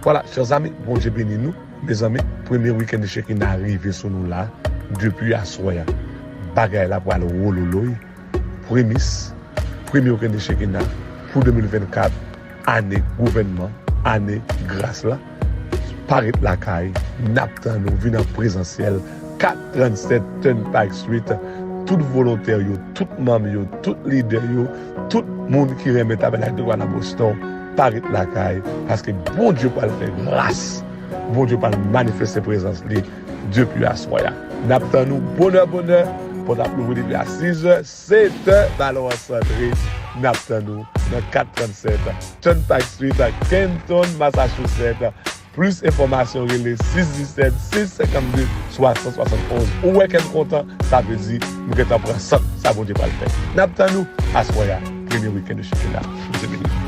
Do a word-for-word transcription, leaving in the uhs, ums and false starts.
Vwala, chè zanmi, Bondye beni nou. Mezanmi, premye wikenn de Shekinah rive sou nou la. Depi aswè a, bagay la pral wololoy. Premis, premye wikenn de Shekinah pou de mil vennkat, ane gouvènman, ane gras la. Parèt lakay, n ap tann ou, vin an prezansyèl, kat trannsèt Turnpike Street. Tout volontè yo, tout manm yo, tout lidè yo, tout moun ki renmen Tabènak de Lwa nan Boston, parèt lakay, paske Bondye pral fè gras. Bondye pral manifeste prezans li depi aswè a. N ap tann ou bonè, bonè. Pòt ap louvri depi a sis è, sèt è, balon an santre. N ap tann ou nan kat trannsèt Turnpike Street, Canton, Massachusetts. Plis enfòmasyon, rele sis disèt, sis senkannde, swasan swasannonz. Ou wè kè m kontan, sa vle di nou gentan pran sant sa Bondye pral fè. N ap tann ou aswè a, premye wikenn de Shekinah. Bondye beni.